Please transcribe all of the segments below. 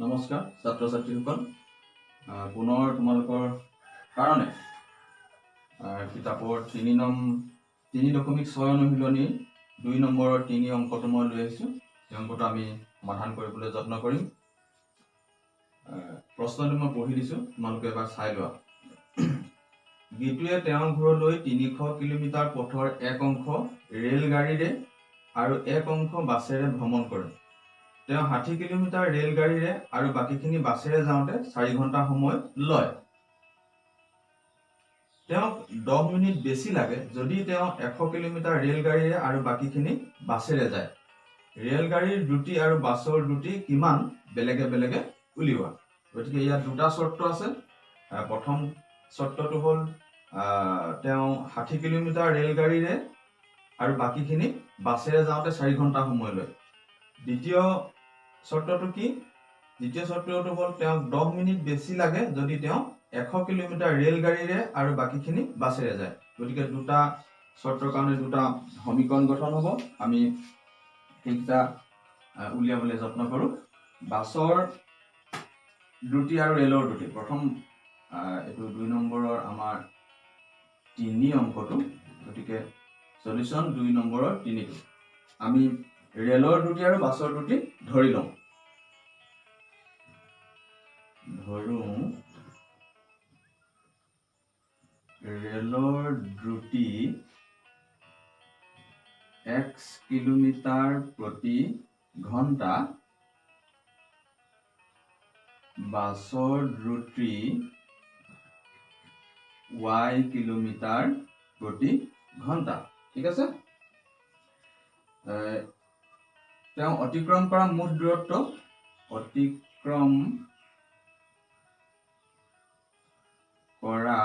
নমস্কাৰ ছাত্ৰ ছাত্ৰীসকল, পুনৰ তোমালোকৰ কাৰণে কিতাপৰ 3.6 অনুশীলনী 2 নম্বৰৰ 3 অংকটো মই লৈ আহিছোঁ। এই অংকটো আমি সমাধান কৰিবলৈ যত্ন কৰিম। প্ৰশ্নটো মই পঢ়ি দিছোঁ, তোমালোকে এবাৰ চাই লোৱা। গীতুৱে তেওঁৰ ঘৰলৈ 300 কিলোমিটাৰ পথৰ এক অংশ ৰেলগাড়ীৰে আৰু এক অংশ বাছেৰে ভ্ৰমণ কৰে। তেওঁ 60 কিলোমিটাৰ ৰেলগাড়ীৰে আৰু বাকীখিনি বাছেৰে যাওঁতে 4 ঘণ্টা সময় লয়। তেওঁক 10 মিনিট বেছি লাগে যদি তেওঁ 100 কিলোমিটাৰ ৰেলগাড়ীৰে আৰু বাকীখিনি বাছেৰে যায়। ৰেলগাড়ীৰ দ্ৰুতি আৰু বাছৰ দ্ৰুতি কিমান বেলেগে বেলেগে উলিওৱা। গতিকে ইয়াত দুটা চৰ্ত আছে। প্ৰথম চৰ্তটো হ'ল তেওঁ 60 কিলোমিটাৰ ৰেলগাড়ীৰে আৰু বাকীখিনি বাছেৰে যাওঁতে 4 ঘণ্টা সময় লয়। দ্বিতীয় চৰ্তটো কি? দ্বিতীয় চৰ্তটো হ'ল তেওঁক 10 মিনিট বেছি লাগে যদি তেওঁ 100 কিলোমিটাৰ ৰেলগাড়ীৰে আৰু বাকীখিনি বাছেৰে যায়। গতিকে দুটা চৰ্তৰ কাৰণে দুটা সমীকৰণ গঠন হ'ব। আমি সেইকেইটা উলিয়াবলৈ যত্ন কৰোঁ। বাছৰ দ্ৰুতি আৰু ৰেলৰ দ্ৰুতি। প্ৰথম এইটো 2 নম্বৰৰ আমাৰ 3 অংকটো। গতিকে সলিউশ্যন 2 নম্বৰৰ 3টো আমি ৰেলৰ দ্ৰুতি আৰু বাছৰ দ্ৰুতি ধৰি লওঁ। ধৰোঁ ৰেলৰ দ্ৰুতি x kilometre প্ৰতি ঘণ্টা, বাছৰ দ্ৰুতি y kilometre প্ৰতি ঘণ্টা। ঠিক আছে। তেওঁ অতিক্ৰম কৰা মুঠ দূৰত্ব, অতিক্ৰম কৰা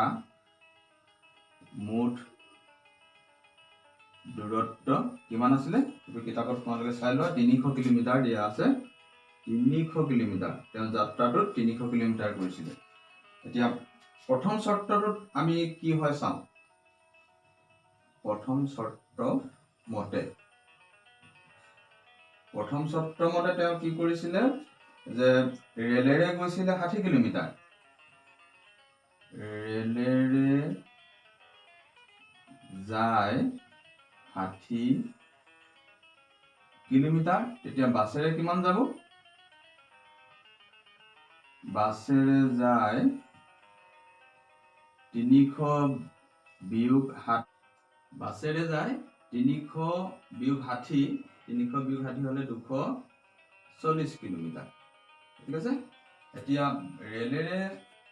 মুঠ দূৰত্ব কিমান আছিলে এইটো কিতাপত তোমালোকে চাই লোৱা। 300 কিলোমিটাৰ দিয়া আছে। 300 কিলোমিটাৰ তেওঁ যাত্ৰাটোত 300 কিলোমিটাৰ কৰিছিলে। এতিয়া প্ৰথম চৰ্তটোত আমি কি হয় চাওঁ। প্ৰথম চৰ্ত মতে তেওঁ কি কৰিছিলে যে ৰেলেৰে গৈছিলে 60 কিলোমিটাৰ, ৰেলেৰে যায় 60 কিলোমিটাৰ। তেতিয়া বাছেৰে কিমান যাব? বাছেৰে যায় 300 বিয়োগ 7, বাছেৰে যায় 300 বিয়োগ 60, 300 বিয়োগ 60 হ'লে 240 কিলোমিটাৰ। ঠিক আছে। এতিয়া ৰেলেৰে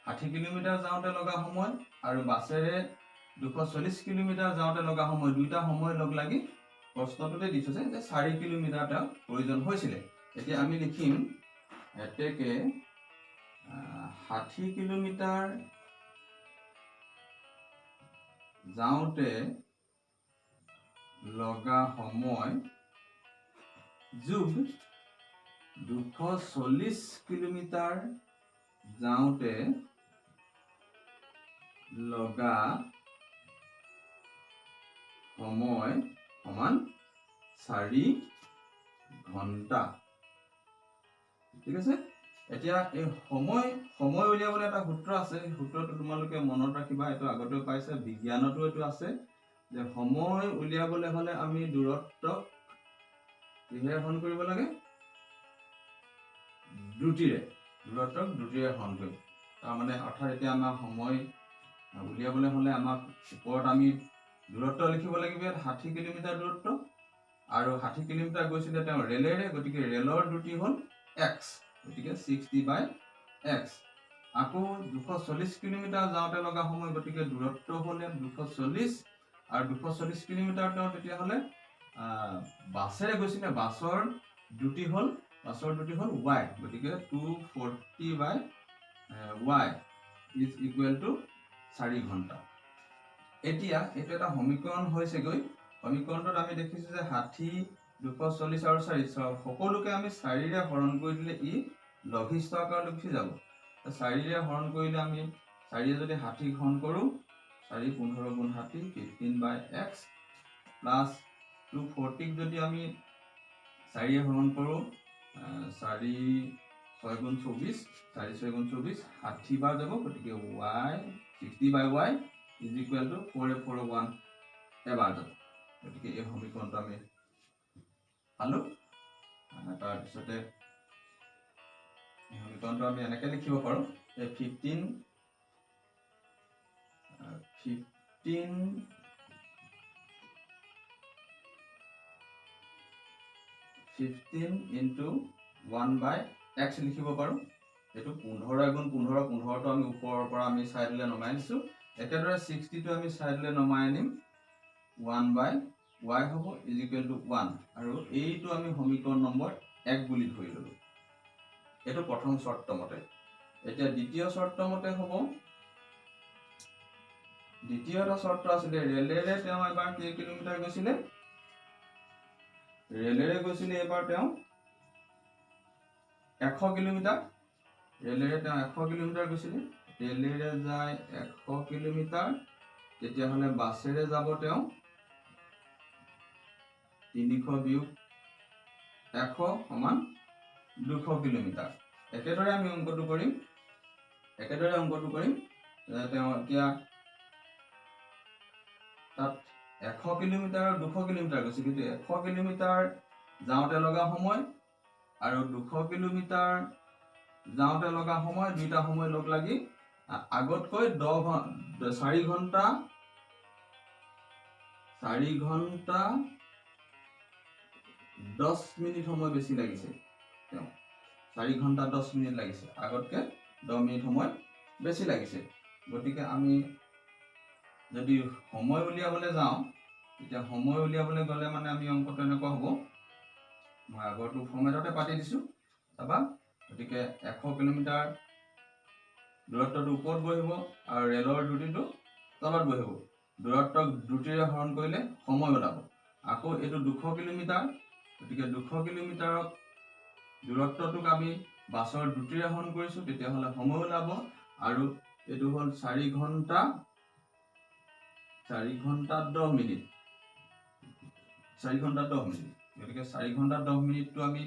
60 কিলোমিটাৰ যাওঁতে লগা সময় আৰু বাছেৰে 240 কিলোমিটাৰ যাওঁতে লগা সময়, দুইটা সময় লগ লাগি প্ৰশ্নটোতে দি থৈছে যে 4 কিলোমিটাৰ তেওঁ প্ৰয়োজন হৈছিলে। এতিয়া আমি লিখিম এতেকে 60 কিলোমিটাৰ যাওঁতে লগা সময় যোগ 240 কিলোমিটাৰ যাওঁতে লগা সময় সমান 4 ঘণ্টা। ঠিক আছে। এতিয়া এই সময় উলিয়াবলৈ এটা সূত্ৰ আছে। সেই সূত্ৰটো তোমালোকে মনত ৰাখিবা, এইটো আগতেও পাইছা, বিজ্ঞানতো এইটো আছে যে সময় উলিয়াবলৈ হ'লে আমি দূৰত্বক কিহেৰে হৰণ কৰিব লাগে? দ্ৰুতিৰে। দূৰত্বক দ্ৰুতিৰে হৰণ কৰিম। তাৰমানে অৰ্থাৎ এতিয়া আমাৰ সময় উলিয়াবলৈ হ'লে আমাক ওপৰত আমি দূৰত্ব লিখিব লাগিব, ইয়াত 60 কিলোমিটাৰ দূৰত্ব আৰু 60 কিলোমিটাৰ গৈছিলে তেওঁ ৰেলেৰে, গতিকে ৰেলৰ দ্ৰুতি হ'ল এক্স, গতিকে 60/x। আকৌ 240 কিলোমিটাৰ যাওঁতে লগা সময়, গতিকে দূৰত্ব হ'ল ইয়াত 240 আৰু 240 কিলোমিটাৰ তেওঁ তেতিয়াহ'লে বাছেৰে গৈছিলে, বাছৰ দ্ৰুতি হ'ল y, গতিকে 240/y is equal to 4 ঘণ্টা। এতিয়া এইটো এটা সমীকৰণ হৈছেগৈ। সমীকৰণটোত আমি দেখিছোঁ যে 60, 240 আৰু 4 সকলোকে আমি 4ৰে হৰণ কৰি দিলে ই লঘিষ্ঠ আকাৰলৈ গুচি যাব। 4ৰে হৰণ কৰিলে আমি 4ৰে যদি 60 হৰণ কৰোঁ, 4 15 গুণ 60 15/x plus 240 যদি আমি 4ৰে হৰণ কৰোঁ, 4 6 গুণ 24, 4 6 গুণ 24 60 বাৰ যাব, গতিকে y 60 by y is equal to 4 4 1 এবাৰ যাব। গতিকে এই সমীকৰণটো আমি পালো। তাৰপিছতে এই সমীকৰণটো আমি এনেকৈ লিখিব পাৰোঁ যে 15 15 into 1 by x লিখিব পাৰোঁ। এইটো 15 গুণ 15, 15টো আমি ওপৰৰ পৰা আমি চাইডলৈ নমাই আনিছোঁ। একেদৰে 60টো আমি চাইডলৈ নমাই আনিম, 1 by y হ'ব is equal to 1, আৰু এইটো আমি সমীকৰণ নম্বৰ 1 বুলি ধৰি ল'লোঁ। এইটো প্ৰথম চৰ্ত মতে। এতিয়া দ্বিতীয় চৰ্ত মতে হ'ব, দ্বিতীয় এটা চৰ্ত আছিলে ৰেলেৰে তেওঁ এবাৰ কেই কিলোমিটাৰ গৈছিলে, ৰেলেৰে গৈছিলে এবাৰ তেওঁ 100 কিলোমিটাৰ, ৰেলেৰে তেওঁ 100 কিলোমিটাৰ গৈছিলে, ৰেলেৰে যায় 100 কিলোমিটাৰ, তেতিয়াহ'লে বাছেৰে যাব তেওঁ 300 বিয়োগ 100 সমান 200 কিলোমিটাৰ। একেদৰে আমি অংকটো কৰিম, একেদৰে অংকটো কৰিম। তেওঁ এতিয়া তাত 100 কিলোমিটাৰ আৰু 200 কিলোমিটাৰ গৈছে, কিন্তু 100 কিলোমিটাৰ যাওঁতে লগা সময় আৰু 200 কিলোমিটাৰ যাওঁতে লগা সময় দুইটা সময় লগ লাগি আগতকৈ 4 ঘণ্টা 10 মিনিট সময় বেছি লাগিছে। তেওঁ 4 ঘণ্টা 10 মিনিট লাগিছে, আগতকৈ 10 মিনিট সময় বেছি লাগিছে। গতিকে আমি যদি সময় উলিয়াবলৈ যাওঁ, তেতিয়া সময় উলিয়াবলৈ গ'লে মানে আমি অংকটো এনেকুৱা হ'ব, মই আগৰটো ফৰ্মেটতে পাতি দিছোঁ চাবা। গতিকে 100 কিলোমিটাৰ দূৰত্বটো ওপৰত বহিব আৰু ৰেলৰ দ্ৰুতিটো তলত বহিব। দূৰত্বক দ্ৰুতিৰে হৰণ কৰিলে সময় ওলাব। আকৌ এইটো 200 কিলোমিটাৰ, গতিকে 200 কিলোমিটাৰক দূৰত্বটোক আমি বাছৰ দ্ৰুতিৰে হৰণ কৰিছোঁ, তেতিয়াহ'লে সময় ওলাব। আৰু এইটো হ'ল 4 ঘণ্টা 10 মিনিট, 4 ঘণ্টা 10 মিনিট। গতিকে 4 ঘণ্টা 10 মিনিটটো আমি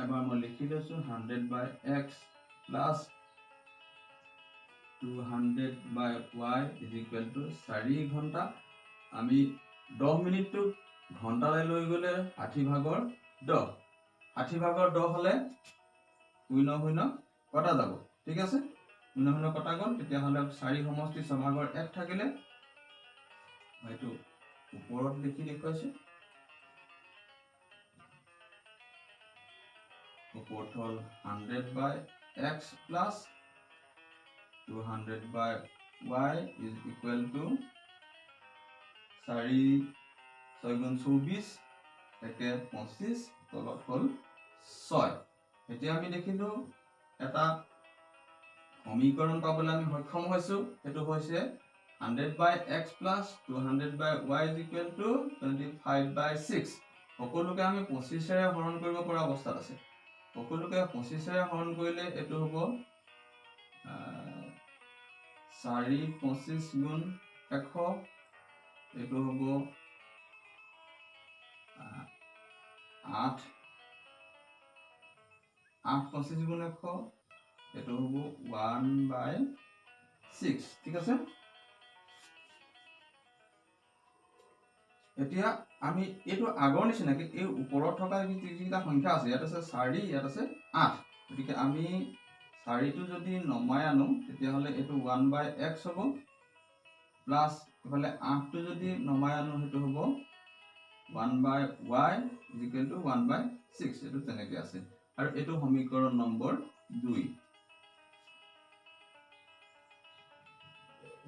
এবাৰ মই লিখি লৈছোঁ, 100 by x plus 200 by y is equal to 4 ঘণ্টা। আমি 10 মিনিটটো ঘণ্টালৈ লৈ গ'লে 60 ভাগৰ 10, 60 ভাগৰ 10 হ'লে 0 0 কটা যাব, ঠিক আছে, 0 0 কটা গ'ল। তেতিয়াহ'লে 4 সমষ্টি 6 ভাগৰ 1 থাকিলে, এইটো ওপৰত লিখি দেখুৱাইছোঁ, ওপৰত হ'ল 100 by x plus 200 by y is equal to 4 6 গুণ 24 1 25, তলত হ'ল 6। এতিয়া আমি দেখিলোঁ এটা সমীকৰণ পাবলৈ আমি সক্ষম হৈছোঁ, সেইটো হৈছে 100 by x plus 200 by y is equal to 25 by 6। সকলোকে আমি 25ৰে হৰণ কৰিব পৰা অৱস্থাত আছে। সকলোকে 25ৰে হৰণ কৰিলে এইটো হ'ব 4 25 গুণ 100, এইটো হ'ব 8 8 25 গুণ 100, এইটো হ'ব 1 by 6, ঠিক আছে। এতিয়া আমি এইটো আগৰ নিচিনাকৈ এই ওপৰত থকা যিকেইটা সংখ্যা আছে, ইয়াত আছে 4, ইয়াত আছে 8, গতিকে আমি 4টো যদি নমাই আনো তেতিয়াহ'লে এইটো 1 by x হ'ব, প্লাছ এইফালে 8টো যদি নমাই আনো সেইটো হ'ব 1 by y is equal to 1 by 6, এইটো তেনেকৈ আছে। আৰু এইটো সমীকৰণ নম্বৰ 2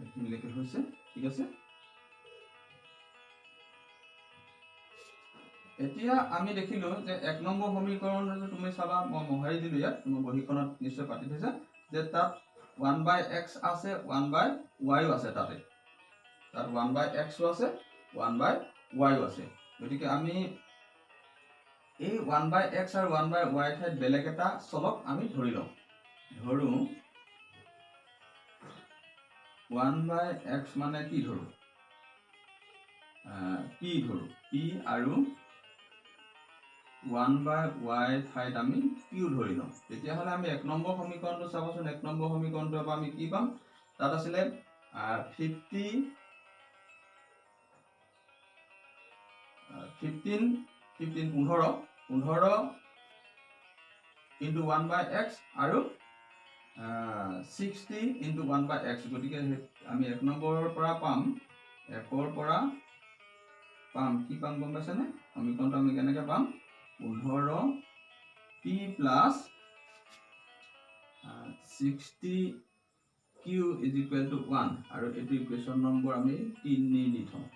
এইখিনিলৈকে হৈছে, ঠিক আছে। এতিয়া আমি দেখিলো যে 1 নম্বৰ সমীকৰণটো তুমি চাবা, মই মোহাৰি দিলোঁ ইয়াত, তুমি বহীখনত নিশ্চয় পাতি থৈছা যে তাত 1 by x আছে, 1 by y আছে, তাতে তাত 1 by x আছে, 1 by y আছে। গতিকে আমি এই 1 by x আৰু 1 by y ঠাইত বেলেগ এটা চলক আমি ধৰি লওঁ। ধৰোঁ 1 by x মানে কি ধৰোঁ, পি ধৰোঁ, পি আৰু ওৱান বাই ৱাই ঠাইত আমি কিউ ধৰি লওঁ। তেতিয়াহ'লে আমি 1 নম্বৰ সমীকৰণটো চাবচোন, 1 নম্বৰ সমীকৰণটোৰ পৰা আমি কি পাম? তাত আছিলে 15 15 ইণ্টু ওৱান বাই এক্স আৰু 60 ইণ্টু ওৱান বাই এক্স। গতিকে আমি 1 নম্বৰৰ পৰা পাম, 1ৰ পৰা পাম কি পাম গম পাইছেনে? সমীকৰণটো আমি কেনেকৈ পাম? 15 P plus 60 Q is equal to 1, আৰু এইটো ইকুৱেশ্যন নম্বৰ আমি 3 দি থওঁ।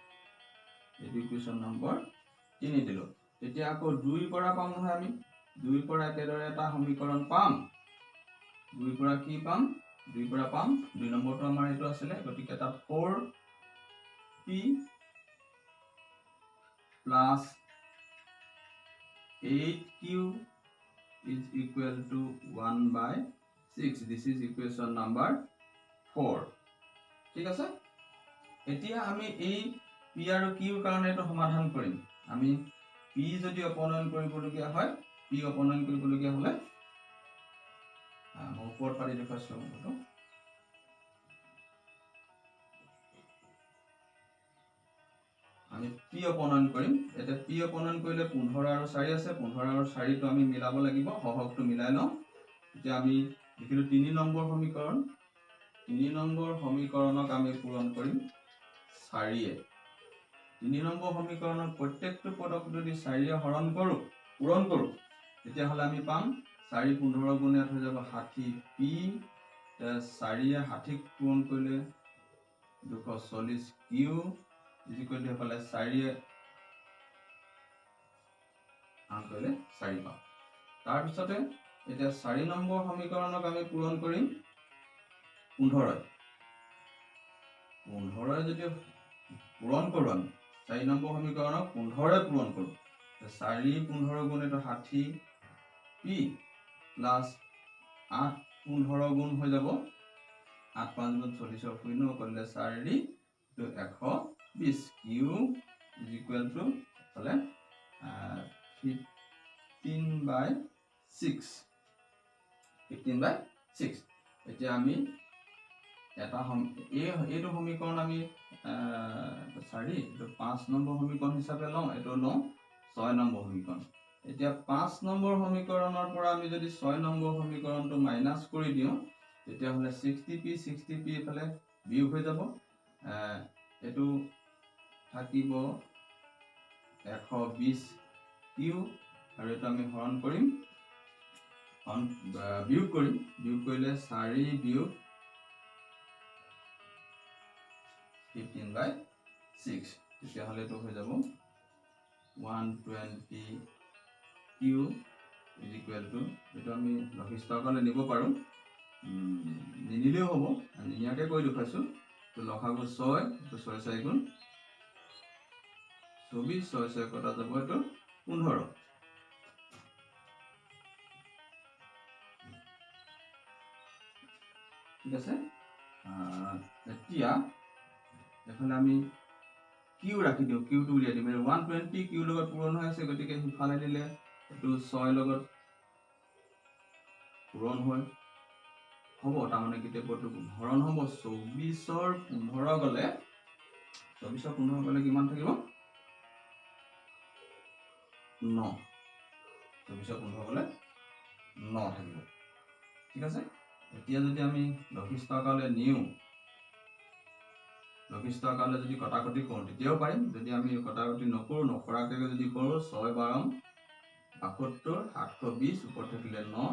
এইটো ইকুৱেশ্যন নম্বৰ 3 দিলোঁ। তেতিয়া আকৌ 2ৰ পৰা পাম নহয়, আমি 2ৰ পৰা একেদৰে এটা সমীকৰণ পাম। 2ৰ পৰা কি পাম? 2ৰ পৰা পাম 2 নম্বৰটো আমাৰ এইটো আছিলে, গতিকে তাত 4p plus 8q is equal to 1 by 6. This is equation number 4. ঠিক আছে, এতিয়া আমি এই p আৰু q ৰ কাৰণে এইটো সমাধান কৰিম। আমি p যদি অপনয়ন কৰিবলগীয়া হয়, p অপনয়ন কৰিবলগীয়া হ'লে মই ওপৰত পাতি দেখুৱাইছোঁ অংকটো। আমি p অপনয়ন কৰিম। এতিয়া p অপনয়ন কৰিলে 15 আৰু 4 আছে, 15 আৰু 4টো আমি মিলাব লাগিব, সহগটো মিলাই লওঁ। এতিয়া আমি লিখিলোঁ 3 নম্বৰ সমীকৰণ। 3 নম্বৰ সমীকৰণক আমি পূৰণ কৰিম 4য়ে। 3 নম্বৰ সমীকৰণত প্ৰত্যেকটো পদক যদি 4য়ে হৰণ কৰোঁ, পূৰণ কৰোঁ, তেতিয়াহ'লে আমি পাম 4 15 গুণ ইয়াত হৈ যাব 60 পি। 4য়ে 60ক পূৰণ কৰিলে 240 কিউ is equal to এইফালে 4য়ে আন কৰিলে 4 পাম। তাৰপিছতে এতিয়া 4 নম্বৰ সমীকৰণক আমি পূৰণ কৰিম 15। 15 যদি পূৰণ কৰোঁ আমি 4 নম্বৰ সমীকৰণক 15 পূৰণ কৰোঁ, 4 15 গুণ এইটো 60 পি প্লাছ 8 15 গুণ হৈ যাব 8 5 গুণ 40 শূন্য কৰিলে 4 এইটো 120 কিউ is equal to হ'লে 15 বাই 6, 15 বাই 6। এতিয়া আমি এটা এইটো সমীকৰণ আমি 4 এইটো 5 নম্বৰ সমীকৰণ হিচাপে লওঁ, এইটো লওঁ 6 নম্বৰ সমীকৰণ। এতিয়া 5 নম্বৰ সমীকৰণৰ পৰা আমি যদি 6 নম্বৰ সমীকৰণটো মাইনাছ কৰি দিওঁ, তেতিয়াহ'লে 60p 60p এইফালে বিয়োগ হৈ যাব, এইটো থাকিব 120 কিউ, আৰু এইটো আমি হৰণ কৰিম, বিয়োগ কৰিম, বিয়োগ কৰিলে 4 বিয়োগ 15 বাই 6, তেতিয়াহ'লে এইটো হৈ যাব 120 কিউ is equal to, এইটো আমি লঘিষ্ঠ আকাৰলৈ নিব পাৰোঁ, নিনিলেও হ'ব, নিনিয়াকৈ কৰি দেখুৱাইছোঁ। তো লসাগু 6, এইটো 6 4 গুণ 24, 6 6 কটা যাব এইটো 15। ঠিক আছে, এতিয়া এফালে আমি কিউ ৰাখি দিওঁ, কিউটো উলিয়াই দিম। 120 কিউ লগত পূৰণ হৈ আছে, গতিকে সিফালে দিলে এইটো 6 লগত পূৰণ হৈ হ'ব, তাৰমানে কিতাপটো হৰণ হ'ব। 24ৰ 15 গ'লে, 24ৰ 15 গ'লে কিমান থাকিব? 9। 24ৰ 15 গ'লে 9 থাকিব। ঠিক আছে, এতিয়া যদি আমি লঘিষ্ঠ আকাৰলৈ নিওঁ, লঘিষ্ঠ আকাৰলৈ যদি কটাকটি কৰোঁ তেতিয়াও পাৰিম, যদি আমি কটাকটি নকৰোঁ, নকৰাকৈ যদি কৰোঁ 6 12 72, 720, ওপৰত থাকিলে 9,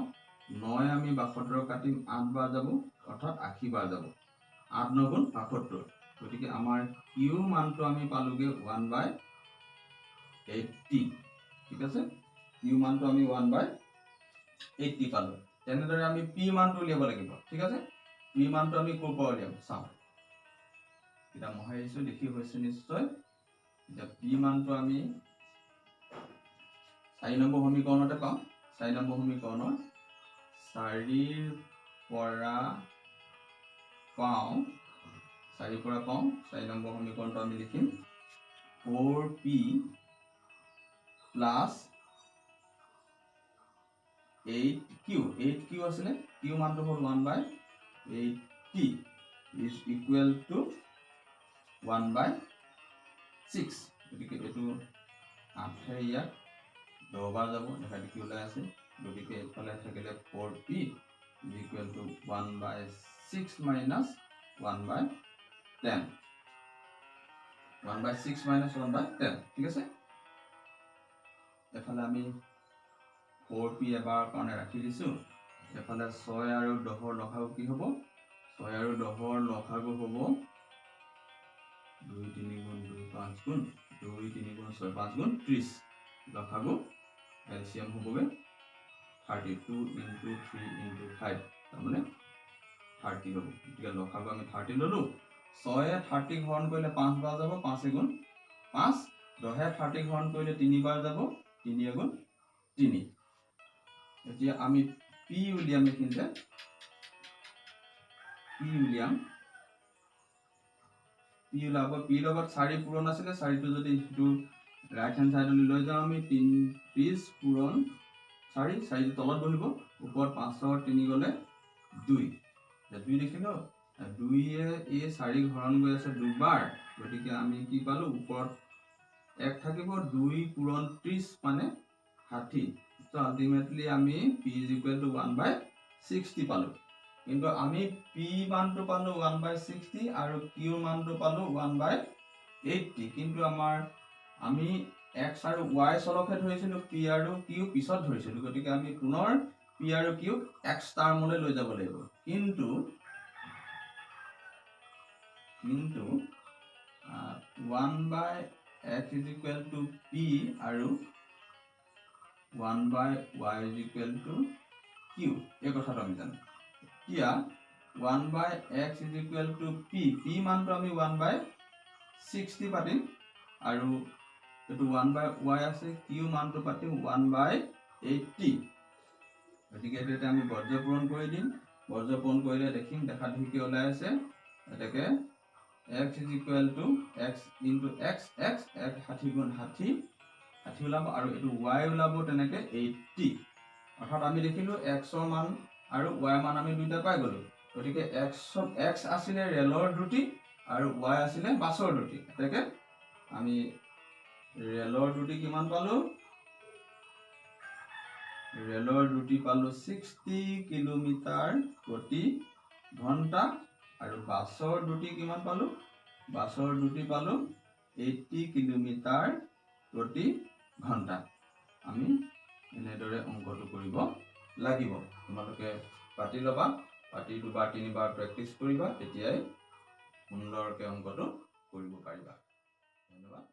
9 আমি 72 কাটিম 8 বাৰ যাব, অৰ্থাৎ 80 বাৰ যাব, 8 9 গুণ 72। গতিকে আমাৰ কিউ মানটো আমি পালোগৈ 1 বাই 80। ঠিক আছে, কিউ মানটো আমি 1 বাই 80 পালোঁ। তেনেদৰে আমি পি মানটো উলিয়াব লাগিব। ঠিক আছে, পি মানটো আমি ক'ৰ পৰা উলিয়াম চাওঁ। এতিয়া মহাৰিছোঁ, দেখি হৈছে নিশ্চয়। এতিয়া পি মানটো আমি 4 নম্বৰ সমীকৰণতে পাম। 4 নম্বৰ সমীকৰণৰ 4ৰ পৰা পাওঁ, 4ৰ পৰা পাওঁ। 4 নম্বৰ সমীকৰণটো আমি লিখিম 4p plus 8 Q, 8 Q আছিলে, কিউ মানটো হ'ল 1/80 is equal to 1/6। গতিকে এইটো 8 ইয়াত 10 বাৰ যাব, দেখা দেখি ওলাই আছে। গতিকে এইফালে থাকিলে 4p is equal to 1/6 minus 1/10, 1/6 minus 1/10। ঠিক আছে, এফালে আমি 4p এবাৰৰ কাৰণে ৰাখি দিছোঁ। এফালে 6 আৰু 10ৰ লসাগু কি হ'ব? 6 আৰু 10ৰ লসাগু হ'ব 2 3 গুণ 2 5 গুণ 2 3 গুণ 6 5 গুণ 30। লসাগু এলচিএম হ'বগৈ 32 ইনটু 3 ইনটু 5, তাৰমানে 30 হ'ব। গতিকে লসাগু আমি 30 ল'লোঁ। 6 30 হৰণ কৰিলে 5 বাৰ যাব, 5 এগুণ 5। 10 30 হৰণ কৰিলে 3 বাৰ যাব, 3 এগুণ 3। এতিয়া আমি পি উলিয়াম, এইখিনিতে পি উলিয়াম। পি ওলাব, পি লগত 4 পূৰণ আছিলে, 4টো যদি সেইটো ৰাইট হেণ্ড চাইডলৈ লৈ যাওঁ আমি, 30 পূৰণ 4, 4টো তলত বহিব, ওপৰত 5ৰ 3 গ'লে 2। 2 দেখিলোঁ, 2য়ে এই 4 হৰণ গৈ আছে দুবাৰ, গতিকে আমি কি পালোঁ, ওপৰত 1 থাকিব, 2 পূৰণ 30 মানে 60। ত' আল্টিমেটলি আমি p is equal to 1/60 পালোঁ। কিন্তু আমি পি মানটো পালোঁ 1/60 আৰু কিউ মানটো পালোঁ 1/80। কিন্তু আমি এক্স আৰু ৱাই চলকহে ধৰিছিলোঁ, পি আৰু কিউ পিছত ধৰিছিলোঁ। গতিকে আমি পুনৰ পি আৰু কিউক এক্স টাৰ্মলৈ লৈ যাব লাগিব। কিন্তু কিন্তু 1/x is equal to p আৰু 1/y is equal to q, এই কথাটো আমি জানো। এতিয়া 1/x is equal to p, p মানটো আমি 1/60 পাতিম আৰু এইটো 1/y আছে, কিউ মানটো পাতিম 1/80। গতিকে এইটো এতিয়া আমি বৰ্জ পূৰণ কৰি দিম। বৰ্জ পূৰণ কৰিলে দেখিম দেখা দেখিকে ওলাই আছে, এতেকে x is equal to x into x, x, এক ষাঠি গুণ ষাঠি, ষাঠি ওলাব আৰু এইটো y ওলাব তেনেকে 80। অৰ্থাৎ আমি দেখিলোঁ এক্সৰ মান আৰু y মান আমি দুইটা পাই গ'লো। গতিকে এক্স আছিলে ৰেলৰ দ্ৰুতি আৰু y আছিলে বাছৰ দ্ৰুতি। এতেকে আমি ৰেলৰ দ্ৰুতি কিমান পালোঁ? ৰেলৰ দ্ৰুতি পালোঁ 60 কিলোমিটাৰ প্ৰতি ঘণ্টা আৰু বাছৰ দ্ৰুতি কিমান পালোঁ? বাছৰ দ্ৰুতি পালোঁ 80 কিলোমিটাৰ প্ৰতি ঘণ্টা। আমি এনেদৰে অংকটো কৰিব লাগিব। তোমালোকে পাতি ল'বা, পাতি দুবাৰ তিনিবাৰ প্ৰেক্টিচ কৰিবা, তেতিয়াই সুন্দৰকৈ অংকটো কৰিব পাৰিবা। ধন্যবাদ।